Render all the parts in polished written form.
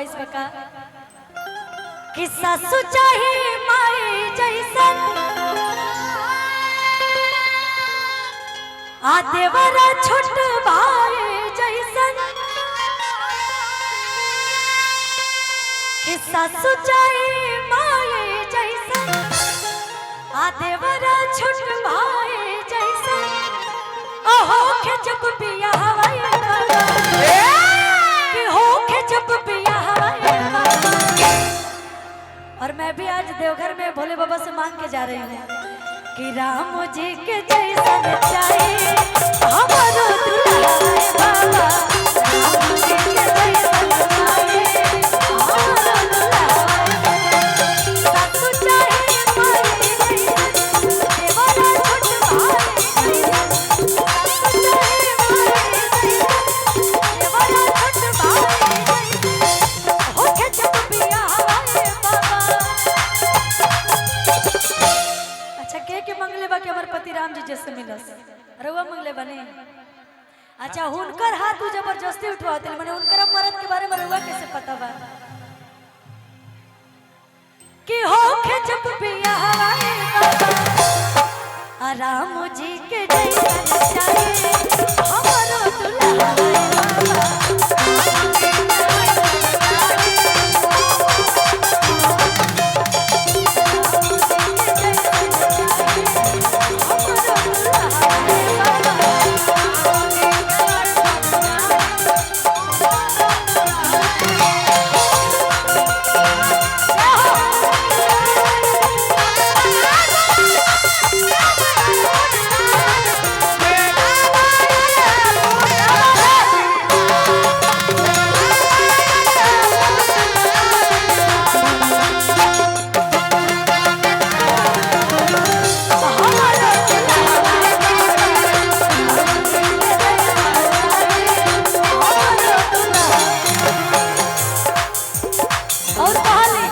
ख्वाहिश बका कि सासु चाहे माई जैसन आ देवरा छोट भाई जैसन, कि सासु चाहे माई जैसन आ देवरा छोट भाई जैसन, ओहो के जब बियाह हवाई बाबा, कि हो के जब बियाह हवाई बाबा। और मैं भी आज देवघर में भोले बाबा से मांग के जा रही हूँ कि राम जी के जैसन चाहिए हमारो दुल्हा बाबा, राम जी के जैसन चाहिए हमारो दुल्हा बाबा। सासु चाहे माई जैसन, देवरा छोट भाई जैसन, सासु चाहे माई जैसन, देवरा छोट भाई जैसन, होखे जब बियाह हवाए बाबा। अच्छा के मंगले बा के हमर पति राम जी जैसे मिलस, रउआ मंगले बने। अच्छा हुनकर हाथ उ जबरदस्ती उठवाते माने हुनकर मरद के बारे में रउआ कैसे पता बा कि होखे जब बियाह हवाए बाबा, आ राम जी के जैसन चाहिए हमारो दुल्हा बाबा। और कहली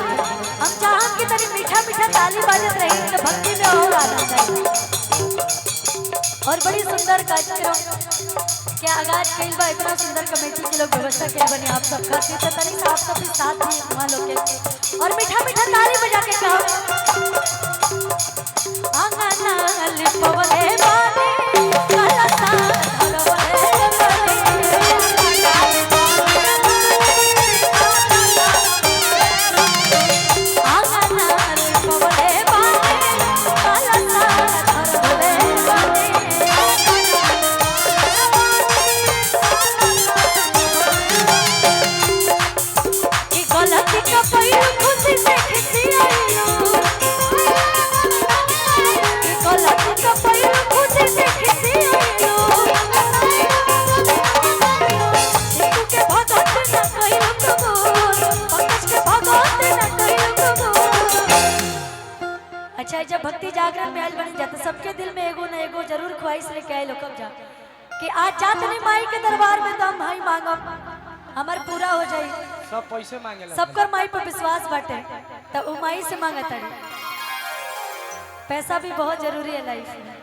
हम चाहम कि तनी मीठा मीठा ताली बाजत रही तो भक्ति में और आनंद आई। और बड़ी सुंदर कार्यक्रम के आगाज कइल बा, इतना सुंदर कमेटी के लोग व्यवस्था कइल बनी आप सब खातिर, तो तनी सा आप सब भी साथ दी वहाँ लोग के और मीठा मीठा ताली बजा के कहो आंगना लिपवले बानी कलसा धरवले बानी, आंगना लिपवले बानी कलसा धरवले बानी। कि गलती का पैर खुशी से खिसी आइलो, कि गलती का पैर खुशी से खिसी आइलो, टिकू के भगत न कहियो कबूल, पंकज के भगत न कहियो कबूल। अच्छा जब भक्ति जागरण में आयल बन जाते सबके दिल में एगो न एगो जरूर ख्वाहिश लेके आए लोग जा कि आज जात नहीं माई के दरबार में तो हम भाई मांगब हमार पूरा हो जाई। सब पैसे मांगेला, सबकर माई पर विश्वास बाटे तो उ माई से मांगत तारी। पैसा भी बहुत जरूरी है लाइफ में।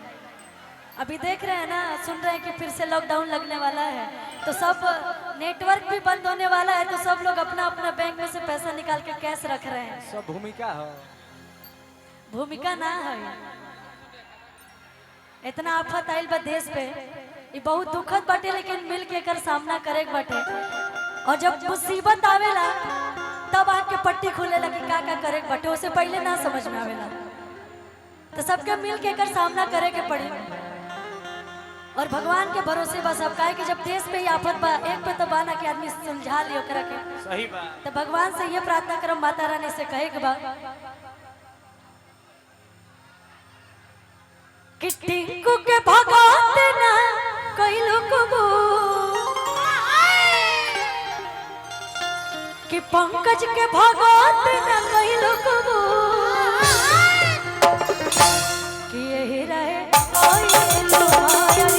अभी देख रहे हैं ना, सुन रहे हैं कि फिर से लॉकडाउन लगने वाला है, तो सब नेटवर्क भी बंद होने वाला है, तो सब लोग अपना अपना बैंक में से पैसा निकाल के कैश रख रहे हैं। सब भूमिका हो, भूमिका ना है। इतना आफत आयल बा देश पे, ये बहुत दुखद बाटे, लेकिन मिल के एकर सामना करे के बाटे। और जब मुसीबत आवेला तब आँख के पट्टी खुलेला कि का का करे के बाटे, उसे पहले ना समझ में आवेला। तो सबके मिल के एकर सामना करे के पड़ी और भगवान के भरोसे बस अब काहे कि जब देश पे ही आफत बा, एक पे तो बाना कि आदमी सुलझा लियो करा के। सही बात। तो भगवान से ये प्रार्थना करम माता रानी से कहे के बा कि टिंकू के भगत ना कइलो कबूल, कि पंकज के भगत ना कइलो कबूल, कि यही रहे कइलो माया।